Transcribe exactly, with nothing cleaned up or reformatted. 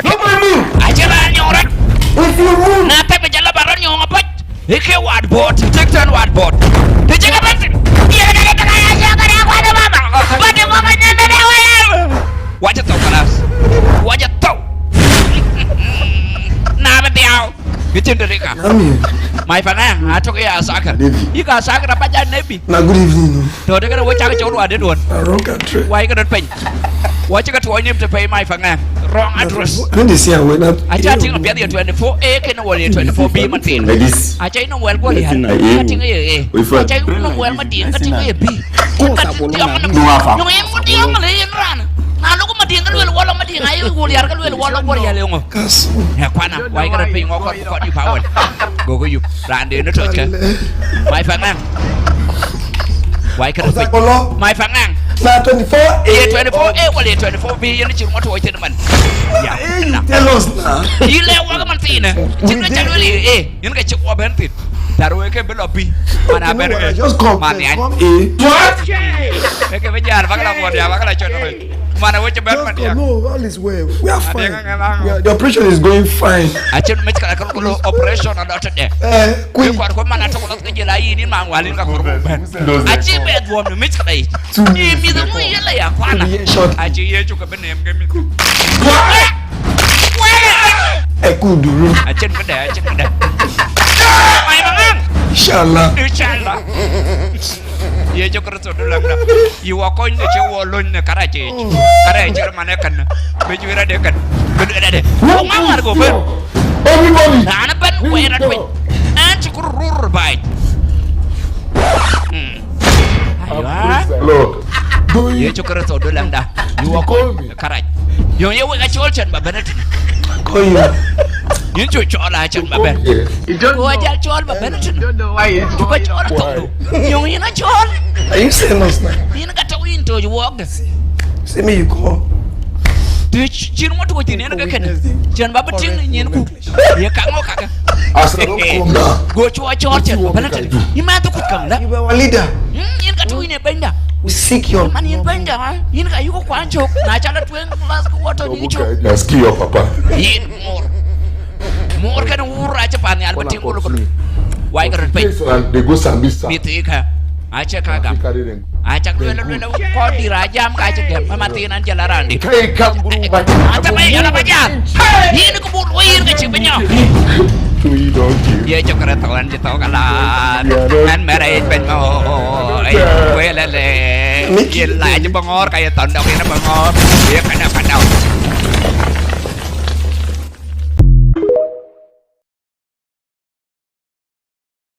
Nobody move. Acï raan nyɔŋ rɔt. If you move. Na thɛk bï jɔl la ba rɔt nyɔŋ apɔc. Ë ke wat bot, tek tɛ̈n wat bot. Të cï ke bɛ̈n thïn. Ye ke dek ke ya ya ke ya kuat mama. Ba de mama nyɛn de wa ya. Wacha thou kalas. Wacha thou. Na bï dhiau. Kë cïn tërika. Nami. My fanga, atök ya asakar. Nebi. Yï ka asakar ba ja nebi. Na good evening. Tɔ̈ de kënë wek cak cɔl wa de duɔn. Wai ke rɔt piny. Wa cï ke tuɔɔc nim të pɛi my fanga. Wrong address. Aca tïŋ apiɛth ye twenty-four A kënë wal ye twenty-four B man thin. Aca yï nɔm wɛl guɔl ya. Aca tïŋ ye A. Aca yï nɔm wɛl ma diŋ ka tïŋ ye B. Ka tïŋ diɔm nɔm. Nɔm ye ma diŋ ma le yen raan. Na lok ma diŋ ka luel wal ma diŋ aye wol yar ka luel wal guɔl ya le ŋö. Ë kuana, wai ke rɔt piny ŋɔ kɔt kɔt yup awal. Gogo yup. Raan de në tɔc kë. My fanga. Wai ke rɔt piny. My fanga. Na twenty-four A. Ye twenty-four A wal ye twenty-four B yen cï ŋɔ tuɔɔc thïn man. Ya. Tell us now. Yï le wak man thin. Cïn ke ca luel ye. Yen ke cï wɔ bɛ̈n thïn. Tar wek ke bï lɔ bï. Man a bɛ̈n ke. Just come. Man ya. Come in. What? Ë ke bï jal bak la ŋuɔt ya bak la cɔn. Man a wek cï bɛ̈n man ya. Just come. No, all is well. We are fine. We are, the operation is going fine. Acïn mec kala kalo operation a dɔt de. Eh, kui. Kɔt ko man a tɔk ke jela yïn man walin ka kor bɛ̈n. Acï bɛ duɔm mec kala yï. Ni mi de mu yela ya kuana. Acï Yecu ke bï nem ke mi. Ë kuduru. Acïn këdë, acïn këdë. Mai mangang. Inshallah. Inshallah. Yecu Kritho du läŋda. Yï wa kony de cï wɔ lony në karac yic. Karac yic man ë kën. Bï juëc rɔt ë kën. Bï luel ade. Wok ma war go bɛ̈n. Everybody. Raan ëbɛ̈n wɛɛr rɔt piny. Ɛn cï kur rur baai. Aiwa. Lord. Yecu Kritho du läŋda. Yï wa kony. Karac. Yöŋ ye wek acɔl cän ba bɛ̈n ëtënë. Kony. Yïn cuk cɔl a cän ba bɛ̈n. Ku ajal cɔl ba bɛ̈n ëtënë. Cuk acɔl atɔ̈u. Yöŋ yïn acɔl. Are you saying us now? Yïn ka tɔ̈u yïn toc wɔɔkde. See me, you call. Të cïn ŋot wec thïn yen ke kënë. Cän ba bï tïŋ në nyinku. Ye ka ŋö kakë? Asa, don't come down. Go cuk acɔl cän ba bɛ̈n ëtënë. Yïn ma thukut kam la. You be our leader. Yïn ka tɔ̈u yïn ë bɛ̈nyda. We seek your. Man yïn bɛ̈nyda, ha? Yïn ka yuku kuany cök. Na ca la tueŋ, plus ku wɔ tɔ̈ yïn cök. Let's kill your papa. Yïn mor. Mor kënë wur acï pan nhial bï tïŋ kulu kulu. Wai ke rɔt piny. They go Sambisa. Mïth ë ka. Acï ka gam. Acak luel luel kɔc dït a jam ka cï gɛm. Mama thin an jël arandi. Kai kam guru ba. Ata ba yala ba jam. Yïn ku bur wo yïn ke cï bï nyɔ. Ye cok rɛ thɔu an cï thɔu kala. An mɛrɛ yic bɛ̈ny ma o. Kuelele. Ye la cï bä ŋɔɔr ka ye thɔn dɔk yen bä ŋɔɔr. Ye ka na pa dau.